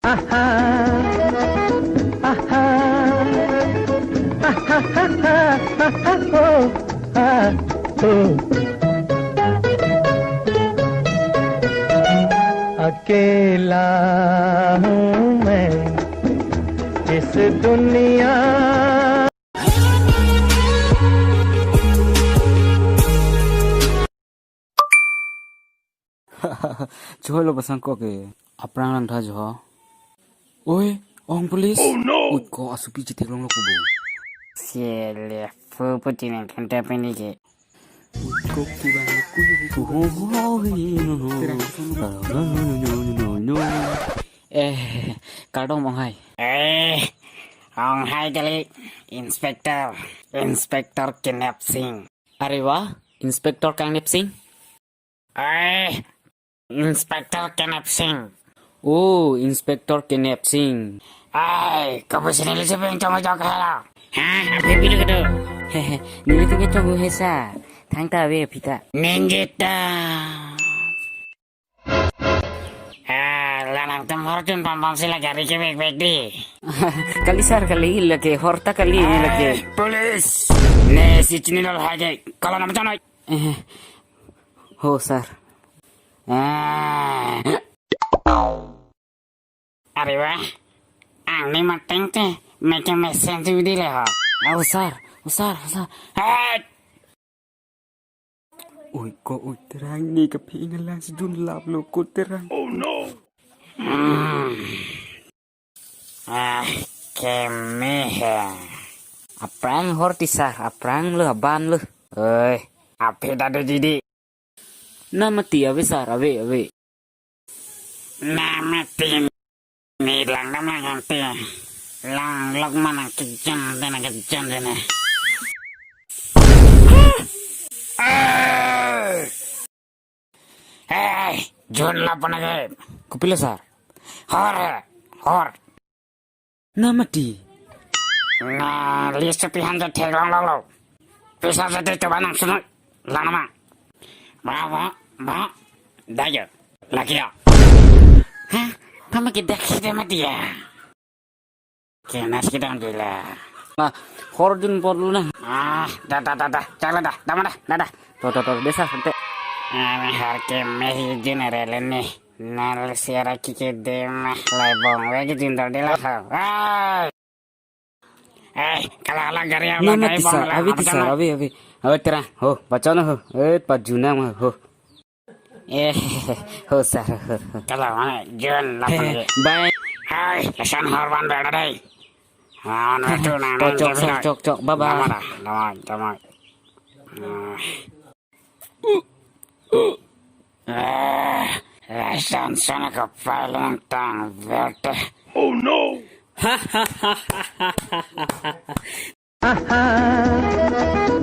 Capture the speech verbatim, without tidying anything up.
Aha, aha, aha, aha, aha, oh, ah, oh. अकेला हूँ मैं इस दुनिया Choi lo pasang ko ke. Aphrang lang tha jo. Oi, ong police. Oh no! Ut ko asupi chitik long lo kubo. Siele fu putin kan te pini ke. Ut ko ki bang ku yu ku. Ho ho ho hi no no. Terang ko no. No no no no no no. Eh, kardom ong hai. Eh, ong hai kali Inspector. Inspector Kenep Singh. Are wah, Inspector Kangnep Singh? Eh, Inspector Kenep Singh. Oh, Inspector Kenep Singh. Eh, kapu sini lisi peng cong cong hela. Hah, apa bilu kedo? Hehe, neli tinggal cong hesa. Thangta ave pita. Ninjita. Eh, la nangtum horjun pam pam si la gari kebek bek di. Kali sir, kali lake, horta kali lake. Eh, police. Ne si chini lal haje. Kalau nama chonoi. Eh, ho sir. Eh. Are wah. Angni mateng te, meke mesen tu di le ho. Oh sir, oh sir, oh sir. Hei! Oi ko, oi terang, ne kaphe ingalang si dun lap lo ko terang. Oh no. Hmm. Ah, keme he. Aphrang hor ti sir, aphrang lo aban lo. Oi, aphe ta do jidi. Namati ave sir, ave, ave. Namati. Ni lang dam lang hang ti. Lang lok mana kejam dena kejam dena. Eh! Eh, jun lapon age. Kopilo sir? Hor, hor. Namati. Na, list pi han jat thek long long lo. Pisa jat te coba nang sunoi. Lang nama. Ba, ba, ba. Dayo. Lagi ya. Hah? Pama ke dak kita mati ya. Kenas kita ambil lah. Nah, horjun porlu na. Ah, dah, dah, dah, dah. Jalan dah. Dah mana? Dah, dah. Tuh, tuh, tuh. Desa, santai. Ah, har ke mehi general ni. Nal siara kiki dema. Lai bong we ki jindal de la ha. Ai. Eh, kala kala gari ala Nama gari ti bong sir, la, ave ti sir, ave, ave. Ave terang. Ho, baca na ho. Eh, pajuna ma ho. Eh, ho sir, ho, ho. Kala mana jun la Eh, lagi. Bye. Hai, kesan horban bela dai. Ah, na tu na. Cok, cok, cok, cok, cok. Bye, bye. Nama dah, nama, nama. Ah. Eh, lason sana kapal tang verte. Oh no! Aha!